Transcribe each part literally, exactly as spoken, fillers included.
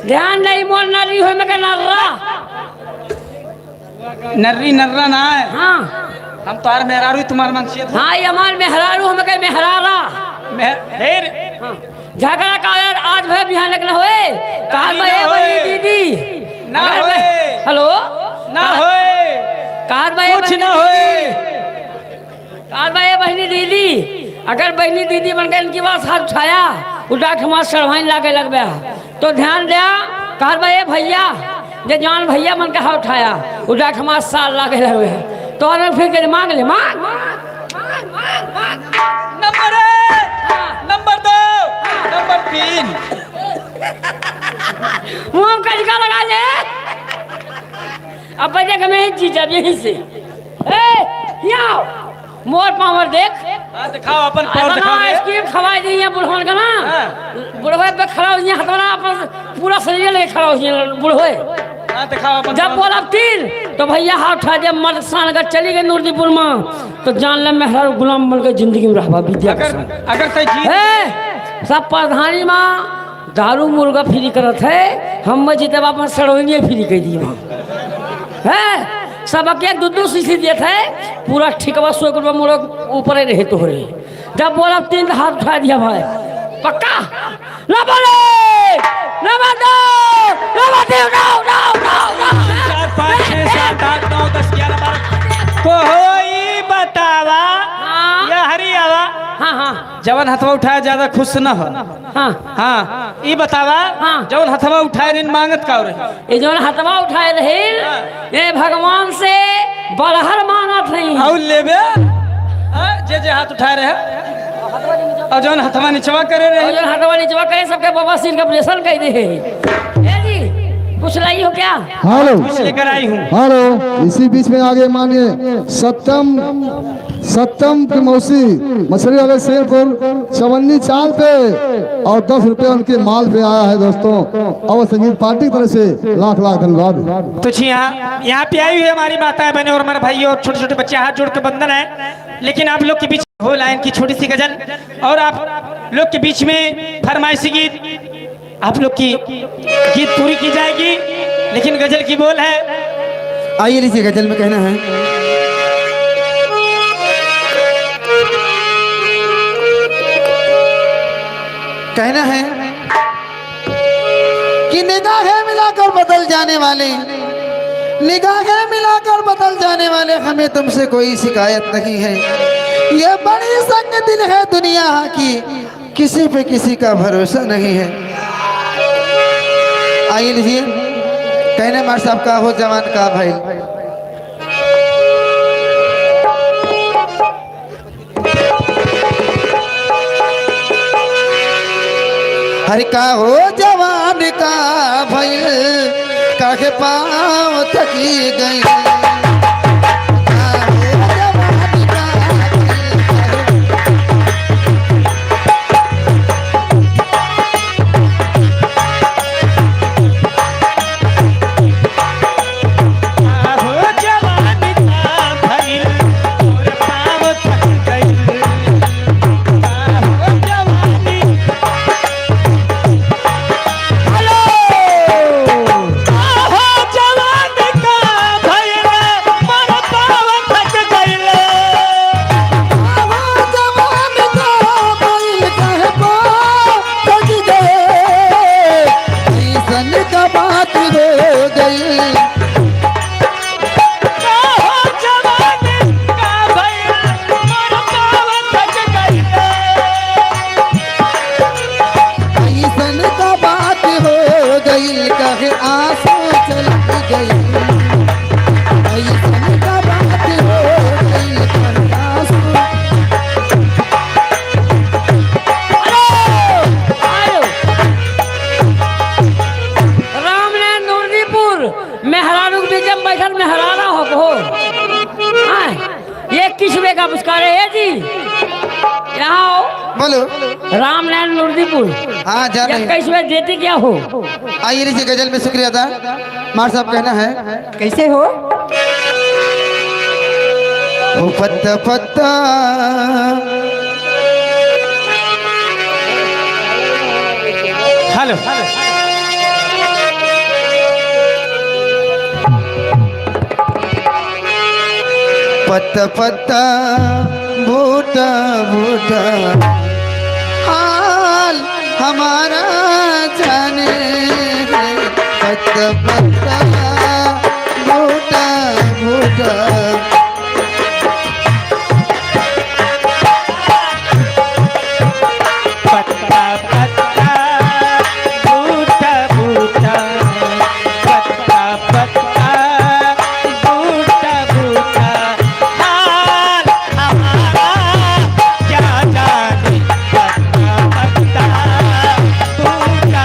ध्यान नहीं, मोर नर्री हो, मैं कहे नर्रा। नर्री नर्रा ना है। हाँ। हम तोहार मेहरारू, तुम्हार मंगसिया। हाँ, ये हमार मेहरारू, हम कहे मेहरारा। मेह-, फिर? हाँ। झगड़ा का यार आज भर बिहान न होए। कहा ना मैं ये होए। बनी दीदी। ना अगर होए। मैं-, हेलो? ना होए। कहा मैं ये कुछ बनी ना दीदी। होए। कहत बा, "ए बहिनी दीदी, अगर बहिनी दीदी बन के इनकी बात हाथ उठाया, उ डाक हमार सड़वाइन लागे लगबे।" तो ध्यान द्या, कहत बा, "ए भैया, जे जवान भैया बन के हाथ उठाया, उ डाक हमार सार लागे लगबे।" तो अगर फिर के मांग ले, मांग, मांग, मांग, मांग, मांग। नंबर एक, हाँ। नंबर दो, हाँ। नंबर तीन। मुंह में कजका लगा ले। अब बजे के मैं जीजा यहीं से। ए, यहाँ आओ। मोर पावर देख। हाँ, दिखाओ अपन पावर, इतना दिखाओ रे। आइसक्रीम खवाई दी है बुढ़वन का ना। हाँ। बुढ़वे पे खड़ा हो, यहाँ हथवा ना, अपन पूरा शरीर लेके खड़ा हो, यहाँ बुढ़वे। हाँ, दिखाओ अपन जब पावर। बोला तीन, तो भैया हाथ उठा दिया, मर्द सान का चली गई नूरदीपुर में, तो जान ले मेहरारू गुलाम बन के जिंदगी में रहबा विद्या के अगर, संग। अगर तय जीत ए, सब प्रधानी माँ दारू मुर्गा फ्री करत है, हम जीते बाप सड़ोइनिए फ्री कर दी वहाँ। हैं? सबके एक दो दो शीशी देत है, पूरा ठिकवा सौ एक रुपया मुर्गा ऊपर ही रहे तोहरे। जब बोला तीन तो हाथ उठा दिया भाई, पक्का? ना बोले, ना बोल दो, ना बोल दो, ना, ना, ना, ना। चार, पाँच, छः, सात, आठ, नौ, दस, ग्यारह, बारह। कोई बतावा, हाँ। या हरी आवा। हाँ, हाँ। जवन हथवा उठाया ज्यादा खुश न हो। हाँ। हाँ, ई बतावा, हाँ। जौन हथवा उठाए रहिन मांगत का रहे? ये जौन हथवा उठाए रहिन, हाँ। ये भगवान से बरहर मांगत हई। और लेबे? हाँ, जे जे हाथ उठाए रहे। और जौन हथवा निचवा करे रहे? और जौन हथवा निचवा करे, सबके बाबा सिर का ऑपरेशन कर दे। ए जी, कुछ लाई हो क्या? हेलो। कुछ लेकर आई हूँ। हेलो, इसी बीच में आगे माननीय सत्यम सत्तम की मौसी मछली वाले शेरपुर चवन्नी चाल पे और दस रुपये उनके माल पे आया है दोस्तों। और संगीत पार्टी की तरफ से लाख लाख धन्यवाद। तो जी हाँ, यहाँ पे आई हुई हमारी माताएं बहनें और हमारे भाइयों और छोटे छोटे बच्चे, हाथ जोड़ के वंदन है। लेकिन आप लोग के बीच हो लाइन की छोटी सी गजल और आप लोग के बीच में फरमाइशी गीत। आप लोग की गीत पूरी की जाएगी, लेकिन गजल की बोल है। आइए, लीजिए, गजल में कहना है, कहना है कि निगाहें मिलाकर बदल जाने वाले, निगाहें मिलाकर बदल जाने वाले हमें तुमसे कोई शिकायत नहीं है। ये बड़ी संग दिल है दुनिया की, किसी पे किसी का भरोसा नहीं है। आइए लीजिए, कहने मार साहब का हो जवान का भाई। हर का हो जवान का भइल, काहे पाँव थकी गइल। का हो जवान का भइल, काहे रामनारायण नूरदीपुर, मेहरारू के बीच में बैठल मेहरारा हो, हो। हाँ, ये किस वे का पुरस्कार है, ए जी? यहाँ आओ। बोलो। रामनारायण नूरदीपुर। हाँ, जा रहे हैं। इक्कीस वे देते क्या हो? आइए, इसी गजल में शुक्रिया अदा। मार साहब कहना है। कैसे हो? ओ पत्ता पत्ता। हेलो। पत्ता पत्ता, बूटा बूटा, हाल हमारा जाने है। पत्ता पत्ता, बूटा बूटा। पत्ता पत्ता, बूटा बूटा, पत्ता पत्ता, बूटा बूटा, हाल हमारा क्या जाने। पत्ता पत्ता, बूटा।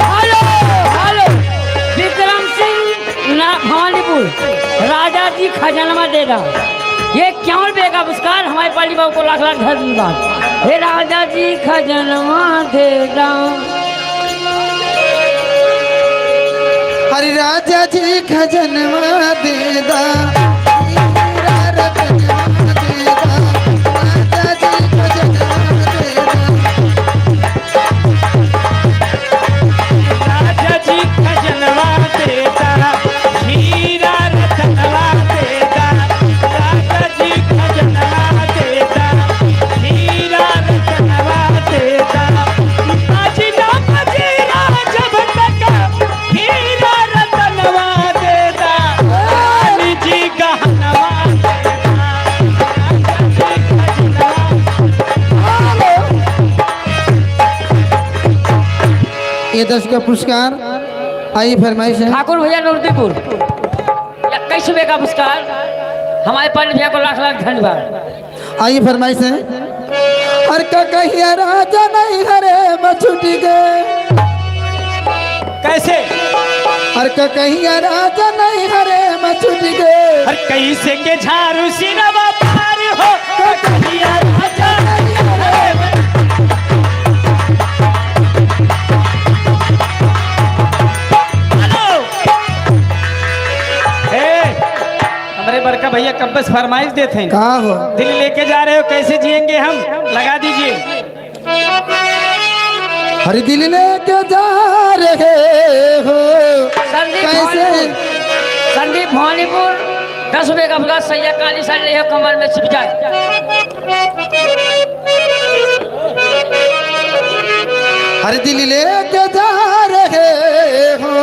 हेलो, हेलो, विक्रम सिंह ना, भवानीपुर, राजा जी खजनवा दे दा। ये क्यों बेगा पुरस्कार हमारे पाली बाबू को लाख लाख धन्यवाद। हे राजा जी खजनवा दे दा। अरे राजा जी खजनवा दे दा, हीरा रतनवा दे दा, राजा जी खजनवा दे दा। राजा जी खजनवा दे दा, हीरा रतनवा दे दा। राजा जी खजनवा दे दा, हीरा रतनवा दे दा। बाजी ना बाजी राज जब तक, हीरा रतनवा दे दा। रानी जी गहनवा दे दा, राजा जी खजनवा। ये दस का पुरस्कार। आई फरमाइश है। ठाकुर भैया नौरदीपुर, इक्कीस रुपये का पुरस्कार। हमारे पाली भैया को लाख लाख धन्यवाद। आई फरमाइश है। अरे का कहिया राजा नहीं हरे मछुटी के। कैसे? अरे का कहिया राजा नहीं हरे मछुटी के। अरे कैसे के झारू सीनवा पार हो। का कहिया राजा नहीं हरे। हेलो। ए, हमरे बड़का भैया कब्बे से फरमाइश देत हैं। का हो? दिल लेके जा रहे हो, कैसे जिएंगे हम? लगा दीजिए। अरे दिल लेके जा रहे हो, संदीप कैसे? भवानीपुर, संदीप भवानीपुर, दस रुपये का पुरस्कार, सैया काली साड़ी रही हो, कमर में छिप जाए। हर दिल लेके जा रहे हो,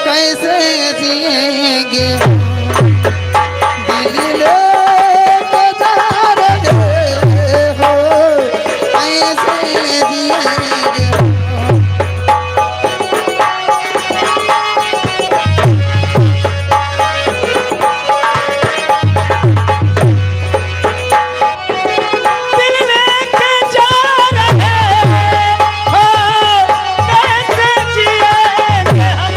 कैसे जिएंगे? दिल लेके जा रहे हो, कैसे जिएंगे? दिल लेके जा रहे हो, कैसे जिएंगे हम?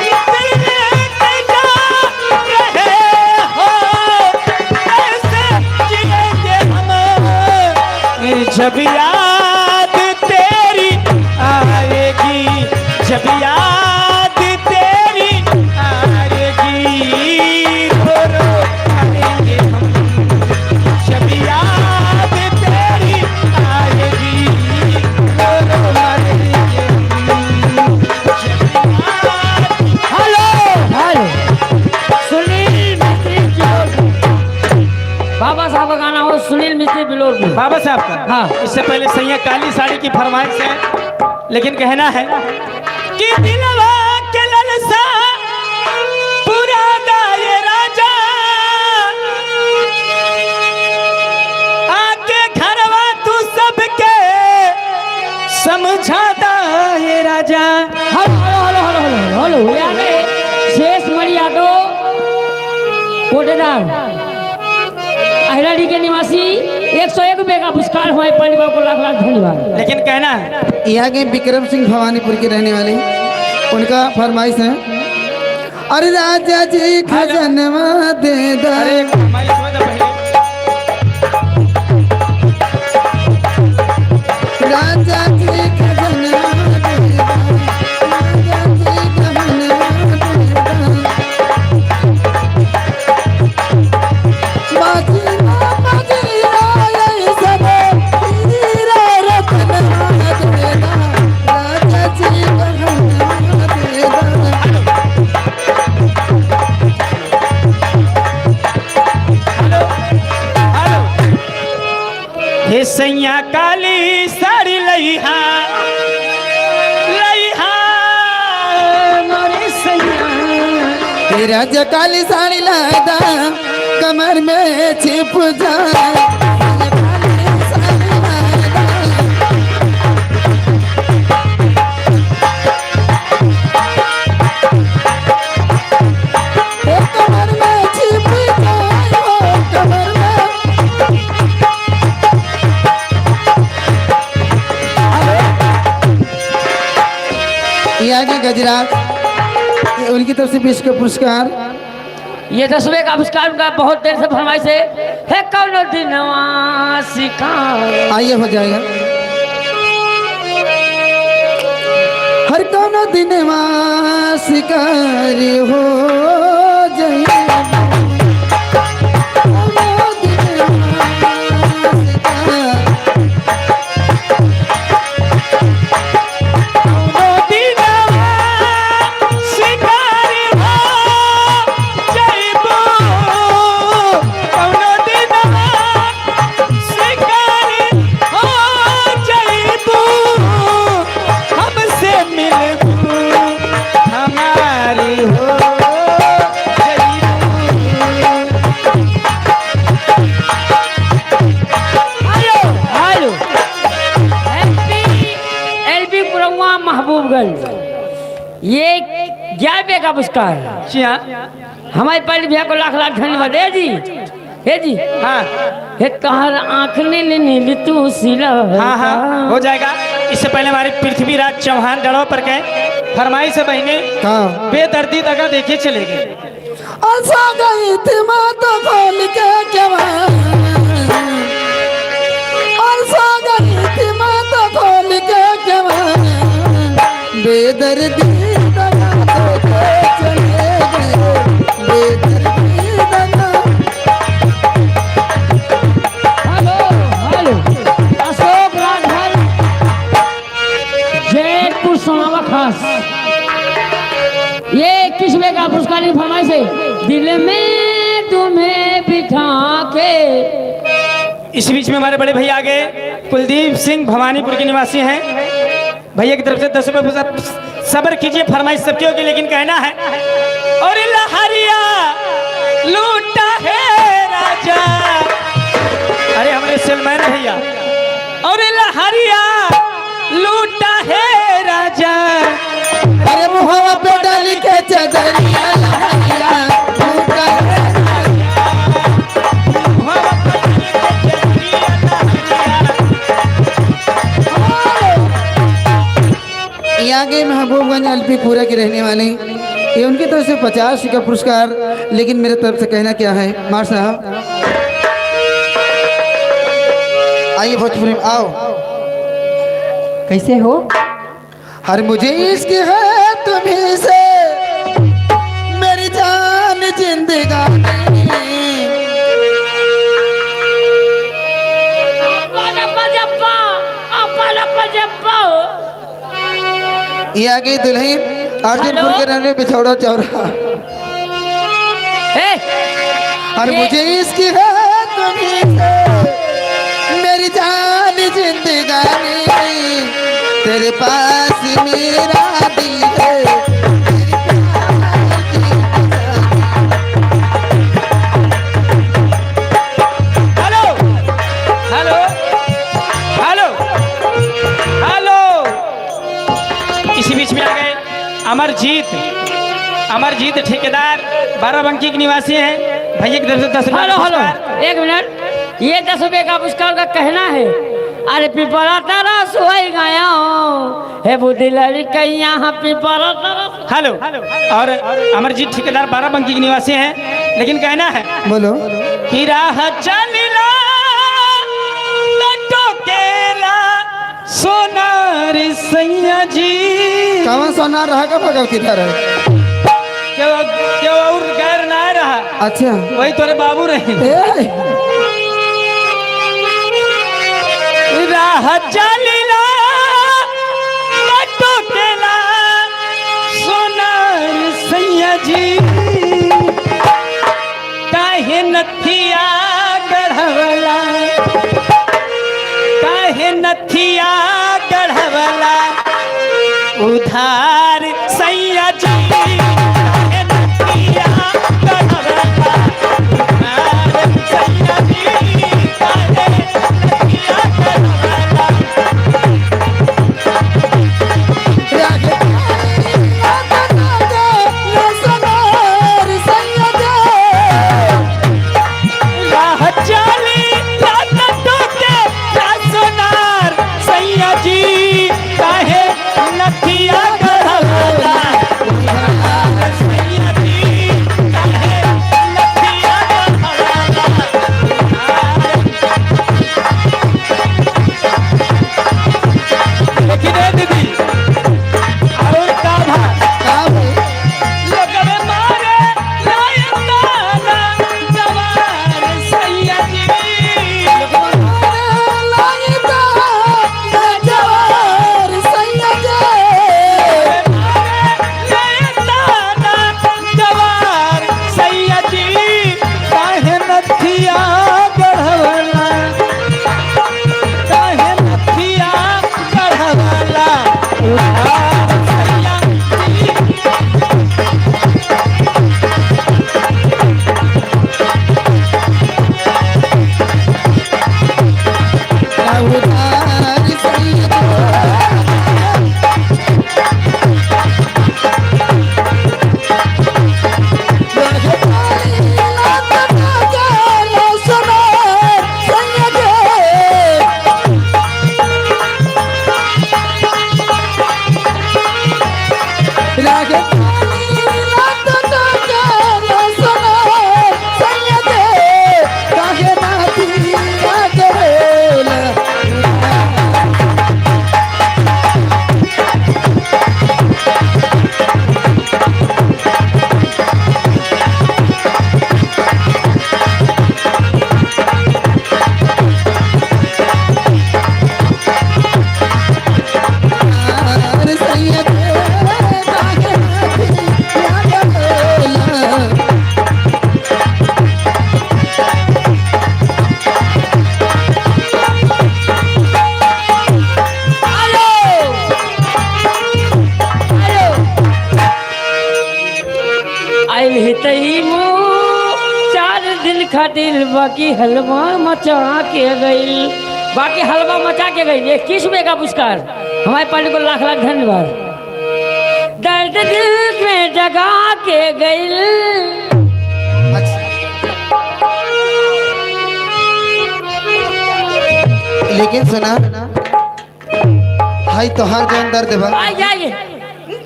दिल लेके जा रहे हो, कैसे जिएंगे हम? जब याद तेरी आएगी, जब याद तेरी आएगी, रो रो मरेंगे हम। जब याद तेरी आएगी, रो रो मरेंगे हम। जब याद हेलो, हेलो। सुनील मिश्री बिलोरपुर। बाबा साहब का गाना हो, सुनील मिश्री बिलोरपुर। बाबा साहब का? हाँ। इससे पहले सैया काली साड़ी की फरमाइश है, लेकिन कहना है कि दिलवा के ललसा पूरा दा ये राजा, आके घरवा तू सबके समझा दा ये राजा। Hello, hello, hello, hello, hello, hello, hello. यहाँ पे शेष मणि यादव, कोटेदार, अहिराडी के निवासी, एक सौ एक रुपये का पुरस्कार हमारे पाली बाबू को लाख लाख धन्यवाद। लेकिन कहना है, यहाँ के विक्रम सिंह भवानीपुर के रहने वाले, उनका फरमाइश है। अरे राजा जी खजनवा दे दा। अरे, माइक में तो पहले। राजा जी खजनवा दे दा। राजा जी खजनवा दे दा। बाजी ना बाजी रा, यही सब हीरा रतनवा दे दा। राजा जी खजनवा दे दा। साड़ी लइहा, लइहा मोरे सैया। तेरा जकाली साड़ी लादा, कमर में छिप जाए। ए कमर में छिप जाए, ओ कमर में। ये आगे गजराज, ये उनकी तरफ से बीस का पुरस्कार। ये दसवें का पुरस्कार उनका बहुत देर से फरमाइश है, है कौनो दिनवा शिकार। आइए, हो जाएगा। हर कौनो दिनवा शिकार हो जाए। कौनो दिनवा शिकार। कौनो दिनवा शिकार हो जइबू, कौनो दिनवा शिकार हो जइबू, हमसे मिलबू, हमारी हो जइबू। Hello, hello. एलपी, एलपी पुरौआ महबूबगंज। ये ग्यारह रुपये का पुरस्कार। जी हाँ। हमारे पंडित भैया को लाख लाख धन्यवाद। ए जी, ए जी। हाँ। हे तोहर आँख ने, ने नीली तू सिला। हाँ, हाँ, हो जाएगा। इससे पहले हमारे पृथ्वीराज चौहान डड़वा पर के फरमाइश है बहिने। हाँ। बेदर्दी दगा देखे चले गए। और सो गई थी माँ तो खोल के केवाड़, और सो गई थी माँ तो खोल के केवाड़, बेदर्दी दगा देके चले गए, बेदर्दी दगा। हेलो, हेलो, अशोक राजभर। जैतपुर सोनावा खास। ये इक्कीसवें का पुरस्कार की फरमाइश है, दिल में तुम्हें बिठा के। इस बीच में हमारे बड़े भैया आ गए, कुलदीप सिंह भवानीपुर के निवासी हैं। भैया की तरफ से दस रुपये पुरस्कार। सब्र कीजिए, फरमाइश सबकी होगी, लेकिन कहना है, और लहरिया लूटा है राजा। अरे हमारे सेलमैन भैया, और लहरिया लूटा है राजा। अरे मुहवा पे डाल के चदरिया लहरिया लूटा है राजा। मुहवा पे डाल के चदरिया लहरिया। ये आ गए महबूबगंज एलपी पूरा के रहने वाले, ये उनकी तरफ से पचास का पुरस्कार, लेकिन मेरे तरफ से कहना क्या है मार साहब, आइए भोजपुरी में आओ। कैसे हो? हर मुझे इश्क है तुम्ही से, मेरी जान जिंदगानी। अब्बा, अब्बा, अब्बा, अब्बा, अब्बा, अब्बा। ये आ गई दुल्हन अर्जुनपुर हेलो। के रहने बिछौड़ा चौरा। ए, और ये मुझे इश्क है तुम्ही से, मेरी जान जिंदगानी, तेरे पास मेरा दिल है। Hello, hello, hello, hello. इसी बीच में आ गए अमरजीत, अमरजीत ठेकेदार बाराबंकी के निवासी हैं। भैया की तरफ से दस रुपये हेलो, का हेलो, पुरस्कार। एक मिनट, ये दस रुपये का पुरस्कार का कहना है, अरे पिपरा तारा सुहाई गाया हो, हे बूढ़ी लड़कैया, हाँ पिपरा तारा। हेलो, और अमरजीत ठेकेदार बाराबंकी के निवासी हैं, लेकिन कहना है बोलो। कि राह चलिला लटो केला सोनार सैया जी। कौन सोनार रहा का भगवती धर है? क्यों, क्यों और गैर ना रहा? अच्छा। वही तोरे बाबू रहे। ए! राह चलिला लटो केला सोनार सैया जी। काहे नथिया गढ़वला, काहे नथिया गढ़वला उधार सैया जी, काहे नथिया गढ़वला उधार सैया जी, काहे नथिया गढ़वला। राह चली लात टोके ला सोनार सैया जी, काहे नथिया गढ़वला। सैया जी, काहे नथिया गढ़वला। लेकिन ए दीदी, और का भा? का भाई? लोगवे मारे लाए ताना जवार सैया जी। लोगवे मारे लाए ताना जवार सैया जी। लोगवे मारे लाए ताना जवार सैया जी। काहे नथिया गढ़वला, काहे नथिया गढ़वला उधार सैया जी। आइल ही तई मू चार दिन खातिर बाकी हलवा मचा के गइल, बाकी हलवा मचा के गइल। इक्कीस रुपये का पुरस्कार। हमारे पार्टी को लाख लाख धन्यवाद। दर्द दिल में जगा के गइल। अच्छा। लेकिन सुना, हाय तोहार जौन दर्द बा। आई, आई।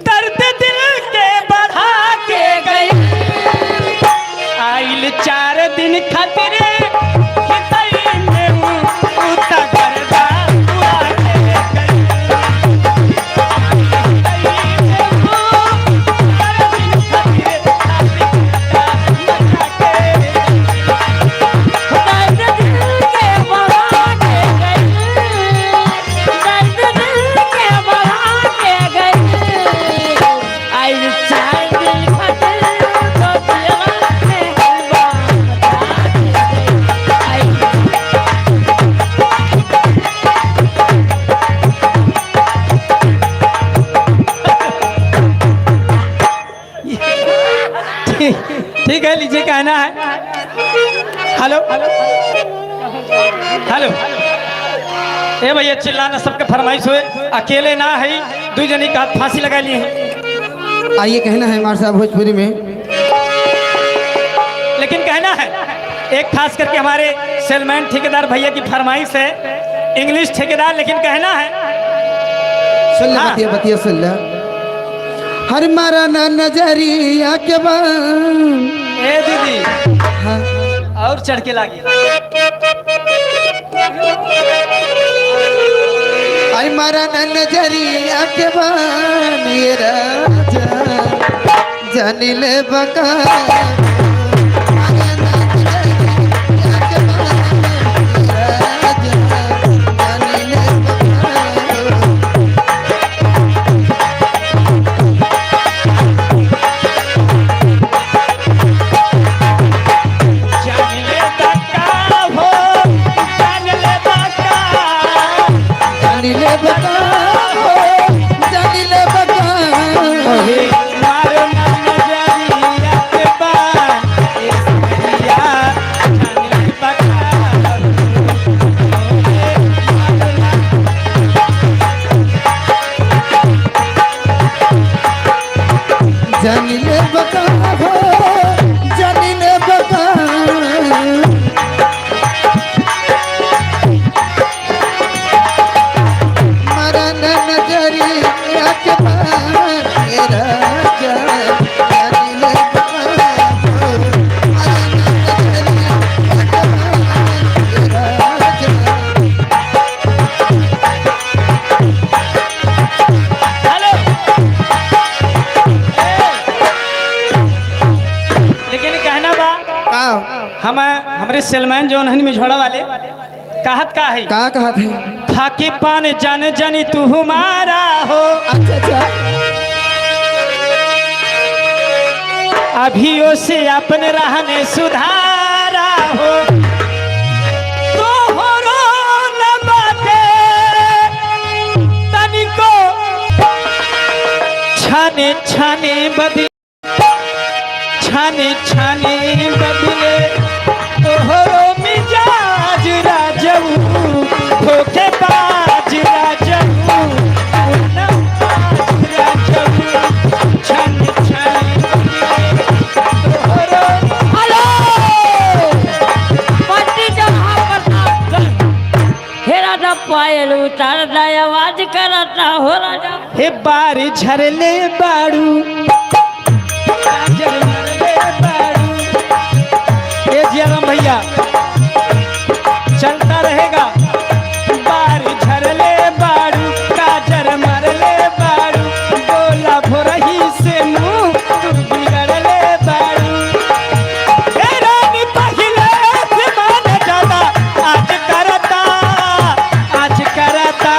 दर्द दिल के बढ़ा के गइल। आइल चार दिन खातिर हितई में उ, उ त गर्दा उड़ा के गइल। ठीक, ठीक है, लीजिए, कहना है। हेलो, हेलो, ए भैया, चिल्लाना, सबके फरमाइश होए, अकेले ना है, दुइ जनी का फांसी लगा लिए हैं। आइए, कहना है हमारे साहब भोजपुरी में। लेकिन कहना है, एक खास करके हमारे सेलमैन ठेकेदार भैया की फरमाइश है, इंग्लिश ठेकेदार, लेकिन कहना है। सुन ले, हाँ। बतिया, बतिया सुन ले। हर मारा ना नजरिया के बान। ए दीदी। हाँ। और चढ़ के लागी। हर मारा ना नजरिया के बान, ये राजा। जानी ले बका। जान ले बका हो, जान ले बका। बता हो, जानी ले बता। मारो ना नजरिया के बान, ए सजरिया, जानी ले बता। जानी ले बता हो, जानी ले बता। मारा ना नजरिया के बान, ए राजा, जानी ले बता हो। मारा ना नजरिया के बान, ए राजा। हेलो। लेकिन कहना बा, का? हम, हमरे सेलमैन जौन हन मिझोड़ा वाले, कहत का है? का कहत है? खाके पान जान जानी तू हमारा हो। अच्छा, अच्छा। अभियो से अपन रहने सुधारा हो। तोहरो न बाटे तनिको छाने छाने बदले, छाने छाने बदले तोहरो मिजाज राजऊ, धोखेबाज राजऊ, धोखेबाज राजऊ, छाने छाने बदले तोहरो। हेलो, पंडित जहाँ प्रतापगढ़। हे राजा पायल उतार दा, आवाज करता हो राजा। हे बार झरले बाड़ू, काजर मरले बाड़ू। ए जियाराम भैया, चलता रहेगा। बार झरले बाड़ू, काजर मरले बाड़ू, बोला भोरही से मुँह तू बिगड़ले बाड़ू। ए रानी पहिले से मान जादा, आज करता, आज करता।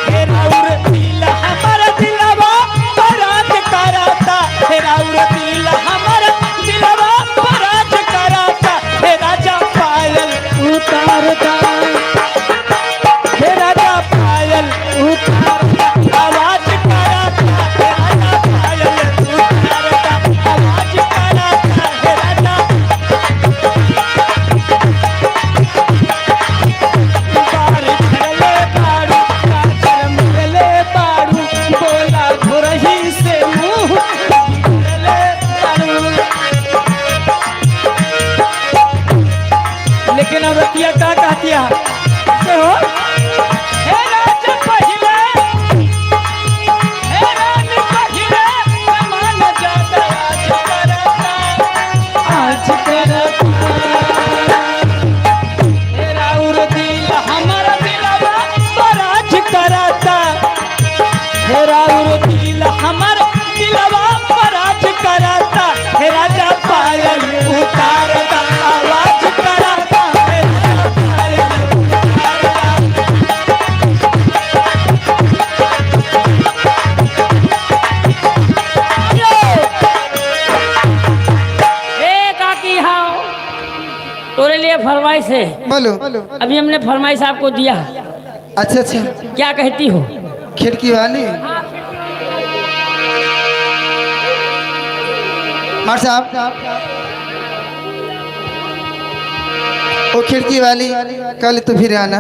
हे राउर दिल हमर दिलवा पर राज करता, हे राउर दिल हमर दिलवा पर राज करता। हे राजा पायल उतारता, हे राजा पायल उतारता, आवाज करता, हे राजा पायल उतारता, आवाज करता, हे राजा। बार झरले बाड़ू, काजर मरले बाड़ू, बोला भोरही से मुँह बिगड़ले बाड़ू। लेकिन औरतिया का कहतिया? से हो? हे राज पहिले, हे रानी पहिले, समान जात आज करता, आज करता। हे राउर दिल हमर दिलवा पर राज करता। हे राउर दिल हमर दिलवा पर राज करता। हे राजा पायल उतारता, आवाज करता। हे राजा पायल उतारता। ए काकी, हाँ, तोरे लिए फरमाइश है। बोलो। अभी हमने फरमाइश आपको दिया। अच्छा, अच्छा। क्या कहती हो? खिड़की वाली। मार साहब, ओ खिड़की वाली, कल तू फिर आना।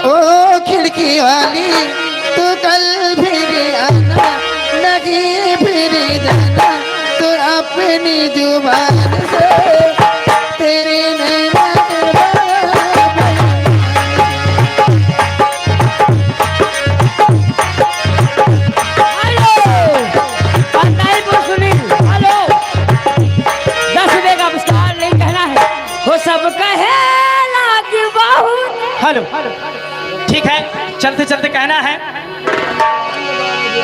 ओ खिड़की वाली, तू कल फिर आना, नहीं फिर जाना, तू अपनी जुबान से तेरे नैना। हेलो, पंडाल पर सुनील, हेलो, दस रुपए का पुरस्कार नहीं कहना है, वो सब कहेला कि बहुत। हेलो, ठीक है, चलते चलते कहना है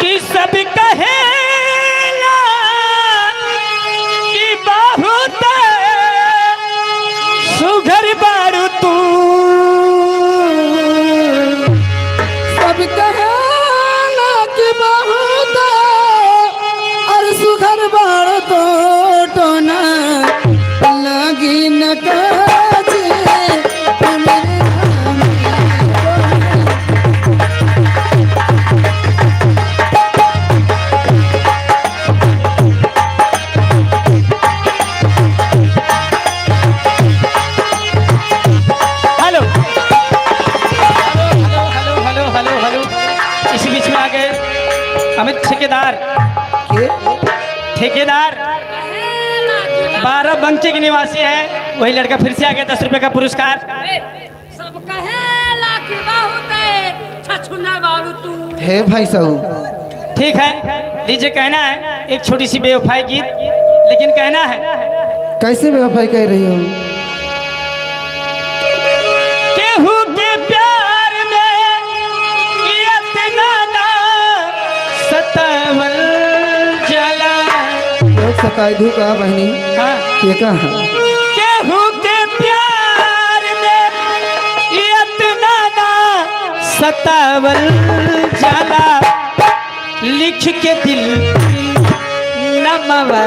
कि सब कहेला कि बहुत सुघर बाड़ू तू। सब कहेला कि बहुत और सुघर बाड़ू तू, टोना। के निवासी है, वही लड़का फिर से आ गया, दस रुपए का पुरस्कार। सब कहेला कि बहुत है छछुना बारू तू। हे भाई साहब। ठीक है, लीजिए, कहना है एक छोटी सी बेवफाई गीत, लेकिन कहना है। कैसे बेवफाई कह रही हो? केहू के प्यार में इतना ना सतावल जाला। लोग सताए धू कहा बहनी? हाँ। के कहा? केहू के प्यार में इतना ना सतावल जाला। लिख के दिल नमवा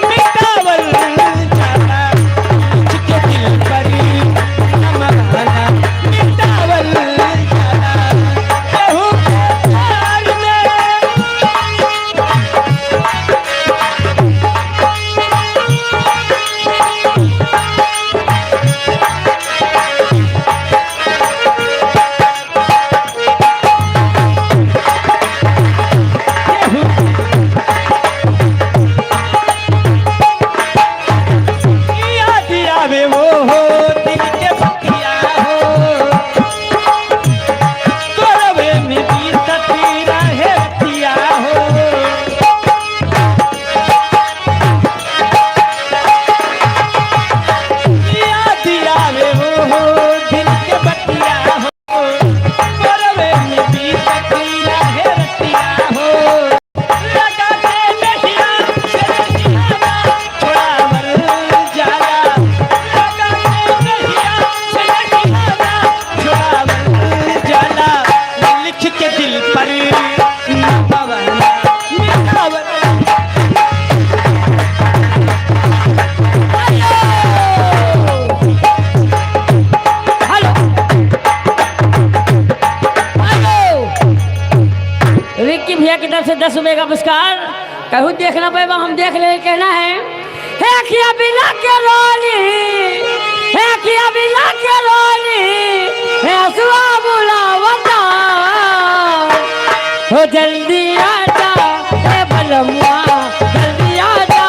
मिटावल जाला। लिख के दिल पर नमवा मिटावल जाला। केहू के प्यार में याद आवे वो हो दिल के बतिया हो, कोरवे में बीतत रहे रतिया हो। याद आवे वो हो दिल के बतिया हो। हेलो। हेलो। विक्की भैया की तरफ से दस रुपए का पुरस्कार। कहूँ देखना पड़ेगा, हम देख ले, कहना है। हे अखिया बिना के रोली, हे अखिया बिना के रोली, हे हसुआ बुलावता। हो जल्दी आजा, हे बलमुआ, जल्दी आजा,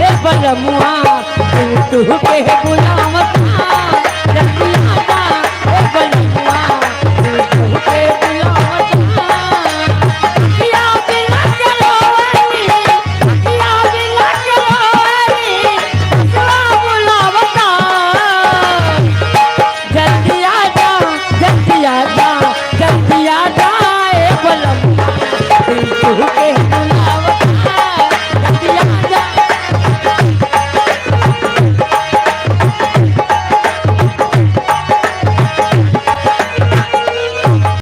हे बलमुआ, तू, तू के बुलावता। जल्दी